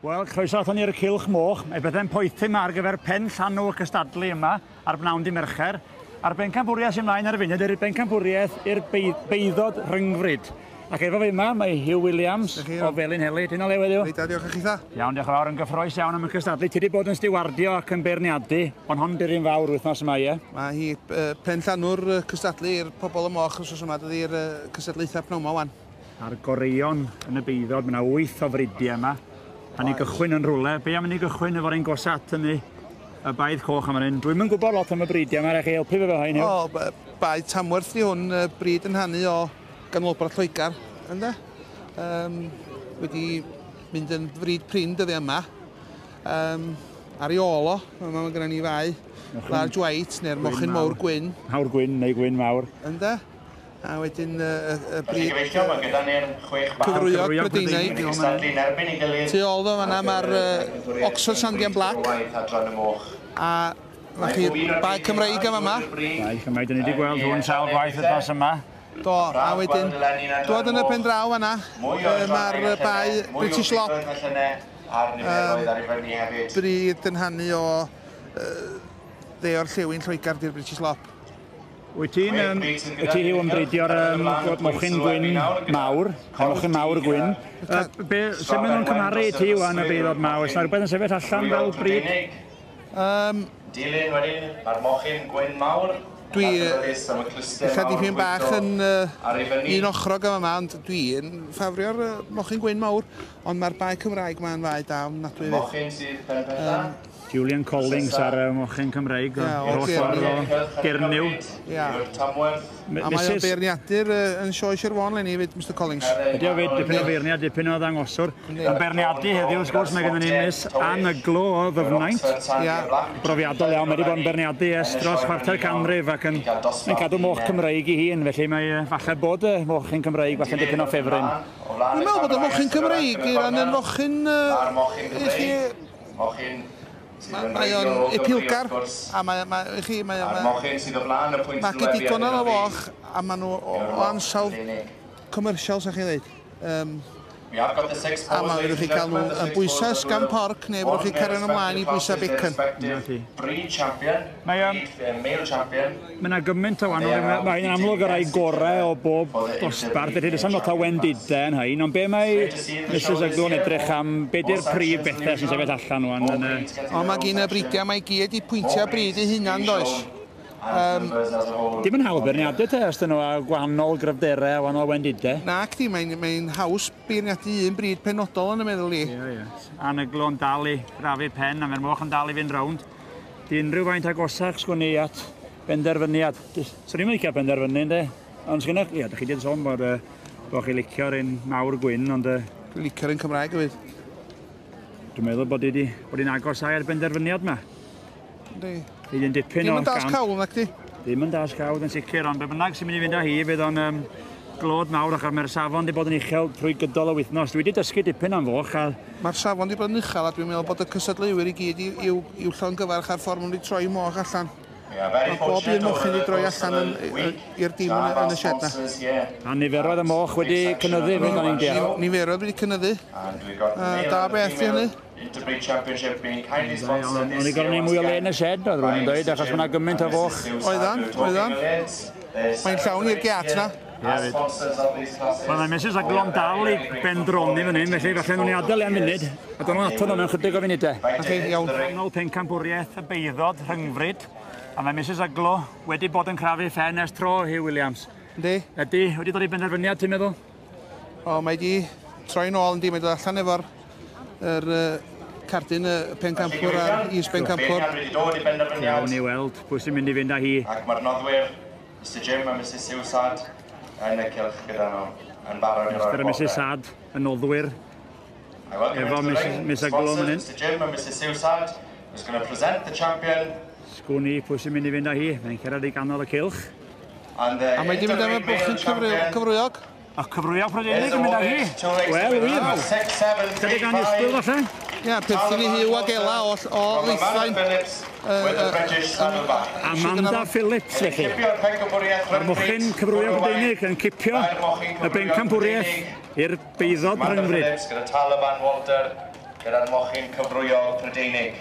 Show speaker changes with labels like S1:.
S1: Wel, croeso aton ni i'r Cylch Moch. Mae bethau'n poethi yma ar gyfer pen llanw y cystadlu yma ar bnawn di Mercher. A'r bencampwriaeth sy'n mlaen ar y funud ydy'r bencampwriaeth i'r beiddod rhyngfryd. Ac efo fi yma mae Hugh Williams o Felinheli. Ti'n o lew heddiw?
S2: Reit, diolch i chi tha.
S1: Iawn, diolch yn fawr, yn gyffroes iawn am y cystadlu. Ti wedi bod yn stiwardio ac yn beirniadu, ond hon di'r un fawr wythnos yma, ie?
S2: Mae hi pen llanw'r cystadlu i'r pobl y moch wrth yma, dydy'r cystadlaethau pnawn 'ma wan.
S1: A'r goreuon yn y beiddod, mae yna 8 o fridiau yma. A ni gychwyn yn rhywle. Be am i ni gychwyn efo'r un gosa at hynny, y baedd coch am hyn. Dwi'm yn gwybod lot am y bridiau yma, rhaid chi helpu fi efo hyn.
S2: O, baedd Tamworth di hwn, brid yn hanu o ganolbarth Lloegr, ynde? Wedi mynd yn frid prin dyddiau yma. Ar ei ôl o, mae gennym ni fau large white neu'r mochyn mawr gwyn.
S1: Mawr gwyn neu gwyn mawr.
S2: Ynde? A wedyn y brid
S3: cyfrwyog
S2: Brydeinig. Tu ôl fo fanna mae'r Oxford Sandian Black. A na chi baedd Cymreig am yma.
S1: Baedd Cymreig, dyn ni wedi gweld hwn sawl gwaith wythnos yma.
S2: Do, a wedyn dod yn y pen draw fanna, mae'r baedd British Lop. Brid yn hanu o dde orllewin Lloegr di'r British Lop.
S1: Wyt ti'n wyt ti Hugh yn breidio'r mochyn gwyn mawr, y mochyn mawr gwyn. Sut maen nhw'n cymharu i ti wan y beiddod mawr? Oes 'na rhywbeth yn sefyll allan fel brid?
S3: Dilyn wedyn, mae'r mochyn gwyn mawr.
S2: Dwi ella dipyn bach yn un ochrog yma, ond dwi'n ffafrio'r mochyn gwyn mawr, ond mae'r baedd Cymraeg ma'n fae da ofnadwy.
S3: Mochyn sydd pen pella.
S1: Julian Collings ar y mochyn Cymreig o'r holl ffordd o Gernyw.
S2: Ia. A mae o'n beirniadu'r yn sioe Sir Fôn leni hefyd, Mr Collings.
S1: Ydy o fyd, dipyn o feirniad, dipyn o ddangoswr. Yn beirniadu heddiw, wrth gwrs, mae gennym ni Miss Ann Uglow o Ddyfnaint. Brofiadol iawn, mae wedi bod yn beirniadu ers dros chwarter canrif ac yn cadw moch Cymreig i hun, felly mae falle bod y mochyn Cymreig falle'n dipyn o ffefryn.
S2: Dwi'n meddwl bod y mochyn Cymreig i ran yn fochyn i chi. Mae o'n epilgar, a mae chi, mae magu digon o foch, a maen nhw o ansawdd commercial, sa chi'n dweud. A mae fedrwch chi cael nhw yn bwysau sgan porc, neu fedrwch chi cario nhw ymlaen i bwysau bacon.
S1: Mae yna gymaint o wahanol, mae'n amlwg y rai gorau o bob dosbarth, felly does 'am lot o wendidau yn rhain, ond be mae Mrs Uglow yn edrych am, be di'r prif bethau sy'n sefyll allan wan?
S2: O, mae gen y bridiau, mae i gyd i pwyntiau brid ei hunan, does?
S1: Dim yn hawdd beirniadu te, os dyn nhw â gwahanol gryfderau a wahanol wendidau.
S2: Na, cdi, mae'n haws beirniadu un brid penodol yn y meddwl i.
S1: Ie, ie. Ann Uglow yn dal i grafu pen, a mae'r moch yn dal i fynd rownd. Di unrhyw faint agosach sgwn i at benderfyniad. Swn i'n licio penderfynu, ynddo? Ond sgynnoch, ie, dych chi wedi sôn bod chi licio'r un mawr gwyn, ond
S2: Dwi'n licio'r un Cymraeg hefyd.
S1: Dwi'n meddwl bod hi'n agosau ar benderfyniad yma.
S2: Yndi.
S1: Fydd yn dipyn
S2: Ddim
S1: o
S2: yn das cawl, nac di?
S1: Ddim yn das cawl yn sicr, ond be bynnag sy'n mynd i fynd â hi, fydd o'n glod mawr achos mae'r safon wedi bod yn uchel trwy gydol y wythnos. Dwi wedi dysgu dipyn am foch. A
S2: Mae'r safon wedi bod yn uchel a dwi'n meddwl bod y cystadleuwyr i gyd i'w llongyfarch ar ffordd maen nhw wedi troi moch allan. Mae bob un mochyn wedi droi allan i'r dim yn y shed na.
S1: A niferoedd y moch wedi cynyddu, fydd o'n i'n deall.
S2: Niferoedd wedi cynyddu. Da beth di hynny.
S1: O'n i gorfod neud mwy o le yn y shed, oedd rhywun yn dweud, achos mae yna gymaint o foch.
S2: Oeddan, oeddan. Mae'n llawn i'r giat na.
S1: Ie, fyd. Wel, mae Mrs Uglow yn dal i bendroni fan hyn, felly falle nhw'n i adael i am funud, a dod nhw'n ato nhw mewn chydig o funudau.
S2: Ok, iawn.
S1: Canol pencampwriaeth y beiddod rhyngfryd, a mae Mrs Uglow wedi bod yn crafu ffen ers tro, Hugh Williams.
S2: Yndi.
S1: Ydy, wedi dod i benderfyniad, ti'n meddwl?
S2: O, mae di troi nôl, yndi, mae dod allan efo'r cardyn y pencampwr a'r is-bencampwr.
S1: Iawn i weld pwy sy'n mynd i fynd â hi.
S3: Ac mae'r noddwyr, Mr Jim a Mrs Sue Sad, yn y cylch gyda nhw, yn barod i roi'r
S1: Mr a Mrs Sad, y noddwyr, efo Miss Uglow fan hyn.
S3: Mr Jim a Mrs Sue Sad, who's going to present the champion.
S1: Sgwn i pwy sy'n mynd i fynd â hi. Mae'n cyrraedd i ganol y cylch.
S2: A mae di mynd am y bwchyn cyfrwyog.
S1: A cyfrwyog Prydeinig yn mynd â hi. Wel, wir. Chydig annisgwyl falle.
S2: Ia, perthyn i Huw ag Ela o Leithfaen.
S1: Amanda Phillips, felly. Mae'r mochyn cyfrwyog Prydeinig yn cipio y bencampwriaeth i'r beiddod rhyngfryd.
S3: Gyda Taliban Walter gyda'r mochyn cyfrwyol Prydeinig.